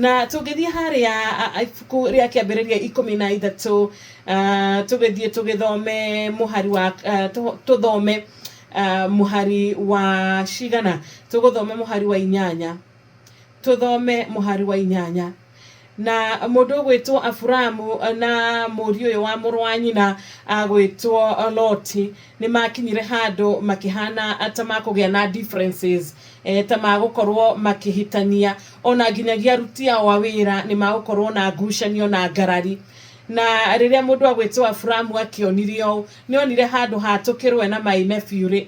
Na tũngĩthiĩ harĩa ibuku rĩa kĩambĩrĩria 13, tũgĩthiĩ tũgĩthome mũhari wa tũthome mũhari wa cigana? Tũgũthoma mũhari wa 8. Tũthome mũhari wa 8. Na mũndũ ũgwĩtwo Aburamu na mũriũ ũyũ wa mũrũ wa nyina agwĩtwo Loti nĩ makinyire handũ makĩhana ta makũgĩa na differences, ta magũkorwo makĩhĩtania, ona nginyagia aruti ao a wĩra nĩ magũkorwo na ngucanio na ngarari. Na rĩrĩa mũndũ agwĩtwo Aburamu akĩonire ũũ, nĩ onire handũ ha tũkĩrũe na my nephew rĩ,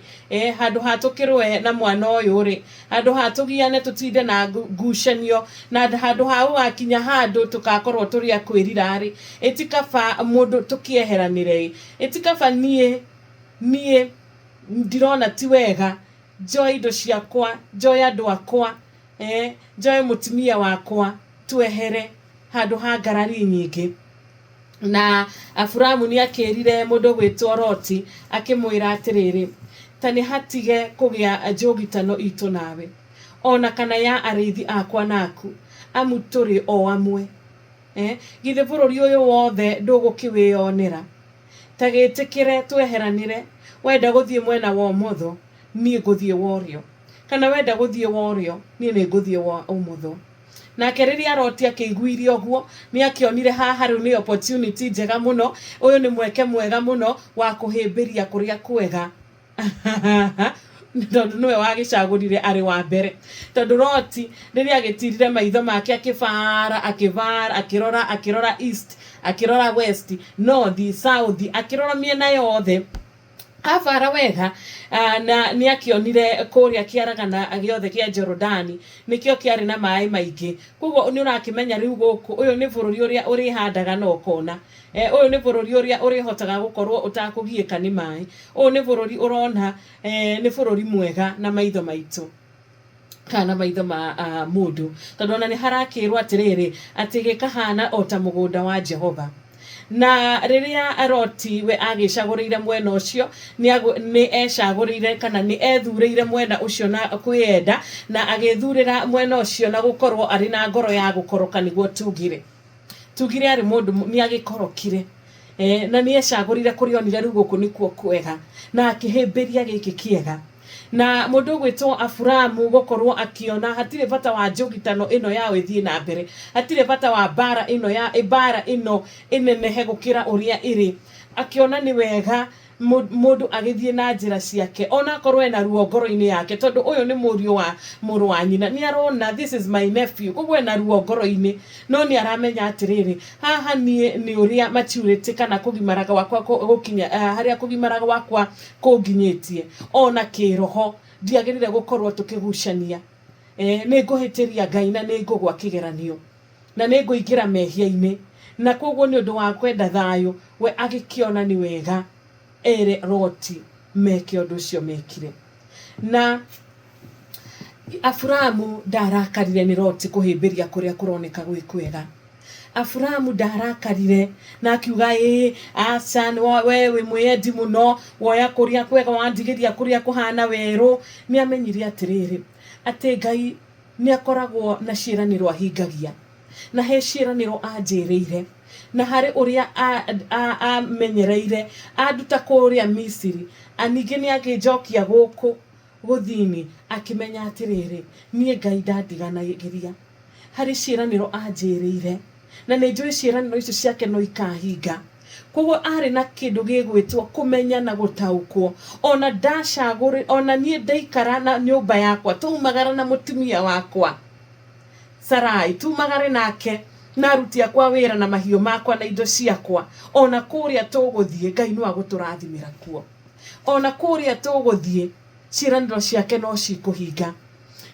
handũ ha tũkĩrũe na mwana ũyũ rĩ, handũ ha tũgiane tũtinde na ngucanio, na handũ ha gũgakinya handũ tũgakorwo tũrĩ a kwĩrira rĩ, ĩ ti kaba mũndũ tũkĩeheranĩre ĩ, ĩ ti kaba niĩ ndirona ti wega njoe indo ciakwa, njoe andũ akwa, njoe mũtumia wakwa, twehere handũ ha ngarari nyingĩ. Na Aburamu nĩ akĩrire mũndũ ũgwĩtwo Loti akĩmwĩra atĩrĩrĩ, ta nĩ hatige kũgĩa njũgitano itũ nawe, o na kana ya arĩithi akwa naku, amu tũrĩ o amwe. Githĩ bũrũri ũyũ wothe ndũgũkĩwĩonera? Ta gĩtĩkĩre tweheranĩre, wenda gũthiĩ mwena wa ũmotho, niĩ ngũthiĩ wa ũrĩo, kana wenda gũthiĩ wa ũrĩo, niĩ nĩ ngũthiĩ wa ũmotho. Nake rĩrĩa Loti akĩiguire ũguo, nĩ akĩonire haha rĩu nĩ opportunity njega mũno, ũyũ nĩ mweke mwega mũno wa kũhĩmbĩria kũrĩa kwega. Tondũ nĩwe wagĩcagũrire arĩ wa mbere. Tondũ Loti rĩrĩa agĩtirire maitho make akĩbara, akĩbara, akĩrora, akĩrora east, akĩrora west, north, south, akĩrora mĩena yothe, abara wega, na nĩ akĩonire kũrĩa kĩaragana gĩothe kĩa Jorodani nĩkĩo kĩarĩ na maĩ maingĩ. Koguo nĩ ũrakĩmenya rĩu gũkũ, ũyũ nĩ bũrũri ũrĩa ũrĩhandaga na ũkona. Ũyũ nĩ bũrũri ũrĩa ũrĩhotaga gũkorwo ũtakũgiĩka nĩ maĩ. Ũyũ nĩ bũrũri ũrona, nĩ bũrũri mwega na maitho maitũ kana na maitho ma mũndũ, tondũ ona nĩ harakĩrwo atĩrĩrĩ, atĩ gĩkahana o ta mũgũnda wa Jehova. Na rĩrĩa Loti we agĩcagũrĩire mwena ũcio, nĩ ecagũrĩire kana nĩ ethurĩire mwena ũcio na kwĩyenda, na agĩthurĩra mwena ũcio na gũkorwo arĩ na ngoro ya gũkoroka, nĩguo tugire. Tugire arĩ mũndũ nĩ agĩkorokire, na nĩ ecagũrire kũrĩa onire rĩu gũkũ nĩkuo kwega, na akĩhĩmbĩria gĩkĩ kĩega. Na mũndũ ũgwĩtwo Aburamu gũkorwo akĩona hatirĩ bata wa njũgitano ĩno yao ĩthiĩ na mbere, hatirĩ bata wa mbara ĩno ya mbara ĩno ĩnenehe gũkĩra ũrĩa ĩrĩ, akĩona nĩ wega mũndũ agĩthiĩ na njĩra ciake, ona akorwo ena ruo ngoro-inĩ yake, tondũ ũyũ nĩ mũriũ wa mũrũ wa nyina, nĩ arona this is my nephew, koguo ena ruo ngoro-inĩ, no nĩ aramenya atĩrĩrĩ, haha niĩ nĩ ũrĩa maturity kana kũgimara gwakwa gũkinya, harĩa kũgimara gwakwa kũnginyĩtie, ona kĩroho ndiagĩrĩire gũkorwo tũkĩgucania. Nĩ ngũhĩtĩria Ngai na nĩ ngũgwa kĩgeranio na nĩ ngũingĩra mehia-inĩ, na koguo nĩ ũndũ wa kwenda thayũ we agĩkĩona nĩ wega ere Loti meke ũndũ ũcio mekire. Na Aburamu ndarakarire nĩ Loti kũhĩmbĩria kũrĩa kũroneka gwĩ kwega. Aburamu ndarakarire na akiuga, ĩĩ aca, we wĩ mwĩyendi mũno, woya kũrĩa kwega wandigĩria kũrĩa kũhana werũ. Nĩ amenyire atĩrĩrĩ, atĩ Ngai nĩ akoragwo na ciĩranĩro ahingagia, na he ciĩranĩro anjĩrĩire, na harĩ ũrĩa amenyereire anduta kũrĩa Misiri, ningĩ nĩ angĩnjokia gũkũ gũthini. Akĩmenya atĩrĩrĩ, niĩ Ngai ndandiganagĩria, harĩ ciĩranĩro anjĩrĩire, na nĩ njũĩ ciĩranĩro icio ciake no ikahinga. Koguo arĩ na kĩndũ gĩgwĩtwo kũmenya na gũtaũkwo. Ona ndacagũrĩ, ona niĩ ndaikara na nyũmba yakwa, twaumagara na mũtumia wakwa Sarai, tumagare nake na aruti akwa wĩra na mahiũ makwa na indo ciakwa, ona kũrĩa tũgũthiĩ Ngai no agũtũrathimĩra kuo. Ona kũrĩa tũgũthiĩ ciĩranĩro ciake no cikũhinga.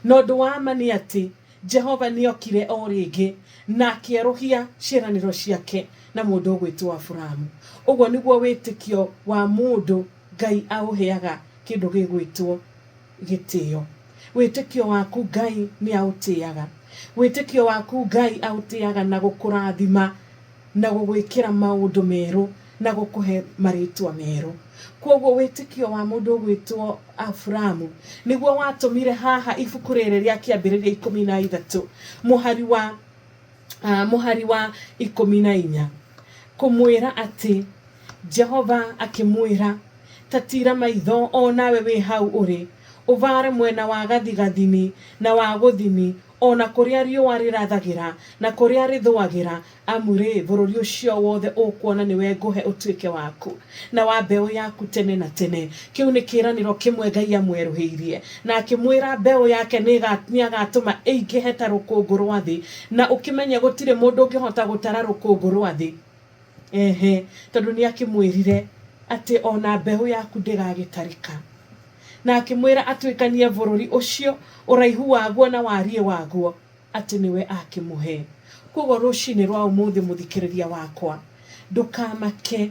Na ũndũ wa ma nĩ atĩ Jehova nĩ okire o rĩngĩ na akĩerũhia ciĩranĩro ciake na mũndũ ũgwĩtwo Aburamu. Ũguo nĩguo wĩtĩkio wa mũndũ Ngai aũheaga kĩndũ gĩgwĩtwo gĩtĩo. Wĩtĩkio waku Ngai nĩ aũtĩaga. Wĩtĩkio waku Ngai aũtĩaga na gũkũrathima na gũgwĩkĩra maũndũ merũ na gũkũhe marĩtwa merũ. Kwoguo wĩtĩkio wa mũndũ ũgwĩtwo Aburamu nĩguo watũmire haha ibuku rĩrĩ rĩa Kĩambĩrĩria 13 mũhari wa Mũhari wa 14 kũmwĩra atĩ Jehova akĩmwĩra, Ta tiira maitho o nawe wĩ hau ũrĩ, ũbaare mwena wa gathigathini na wa gũthini, o na kũrĩa riũa rĩrathagĩra na kũrĩa rĩthũagĩra, amu-rĩ, bũrũri ũcio wothe ũkuona nĩwe ngũhe ũtuĩke waku, na wa mbeũ yaku tene na tene. Kĩu nĩ kĩĩranĩro kĩmwe Ngai amwerũhĩirie, na akĩmwĩra mbeũ yake nĩagatũma ĩingĩhe ta rũkũngũ rwa thĩ, na ũkĩmenye gũtirĩ mũndũ ũngĩhota gũtara rũkũngũ rwa thĩ. Ehe, tondũ nĩakĩmwĩrire atĩ o na mbeũ yaku ndĩgagĩtarĩka. Na akĩmwĩra atuĩkanie bũrũri ũcio, ũraihu waguo na wariĩ waguo, atĩ nĩwe akĩmũhe. Koguo rũcinĩ rwa ũmũthĩ mũthikĩrĩria wakwa, ndũkamake,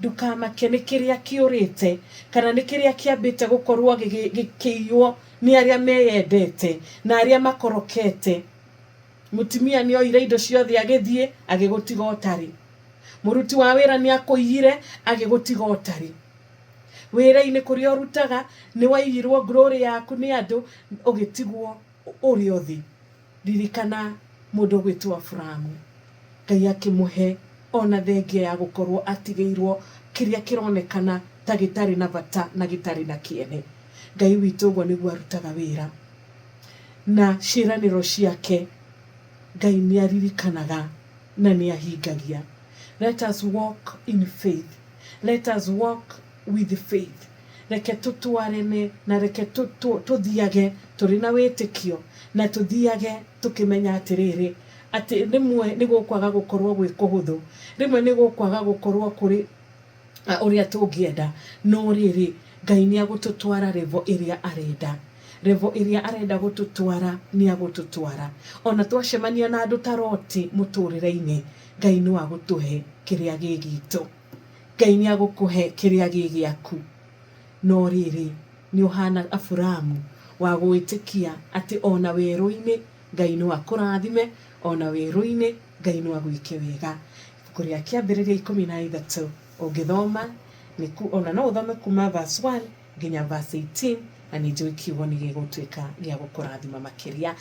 ndũkamake nĩ kĩrĩa kĩũrĩte, kana nĩ kĩrĩa kĩambĩte gũkorwo gĩkĩiywo nĩ arĩa meyendete na arĩa makorokete. Mũtumia nĩ oire indo ciothe agĩthiĩ, agĩgũtiga ũtarĩ. Mũruti wa wĩra nĩ akũiyire, agĩgũtiga ũtarĩ. Wĩra-inĩ kũrĩa ũrutaga, nĩ waiyirwo glory yaku nĩ andũ, ũgĩtigwo ũrĩ o thĩ. Ririkana mũndũ ũgwĩtwo Aburamu. Ngai akĩmũhe ona thengia ya gũkorwo atigĩirwo kĩrĩa kĩronekana ta gĩtarĩ na bata na gĩtarĩ na kĩene. Ngai witũ ũguo nĩguo arutaga wĩra. Na ciĩranĩro ciake Ngai nĩ aririkanaga na nĩ ahingagia. Let us walk in faith. Let us walk with faith. Reke tũtwarane na reke tũthiage tũrĩ na wĩtĩkio na tũthiage tũkĩmenya atĩrĩrĩ, atĩ rĩmwe nĩ gũkwaga gũkorwo gwĩ kũhũthũ, rĩmwe nĩ gũkwaga gũkorwo kũrĩ ũrĩa tũngĩenda, no rĩrĩ, Ngai nĩ agũtũtwara level ĩrĩa arenda. Level ĩrĩa arenda gũtũtwara nĩ agũtũtwara. Ona twacemania na andũ ta Loti mũtũrĩre-inĩ, Ngai no agũtũhe kĩrĩa gĩ gitũ. Ngai nĩ agũkũhe kĩrĩa gĩ gĩaku. No rĩrĩ, nĩ ũhana Aburamu wa gwĩtĩkia atĩ ona werũ-inĩ Ngai no akũrathime, ona werũ-inĩ Ngai no agwĩke wega. Ibuku rĩa Kĩambĩrĩria 13 ũngĩthoma, ona no ũthome kuma verse 1 nginya verse 18, na nĩ njũĩ kiugo nĩ gĩgũtuĩka gĩa gũkũrathima makĩria.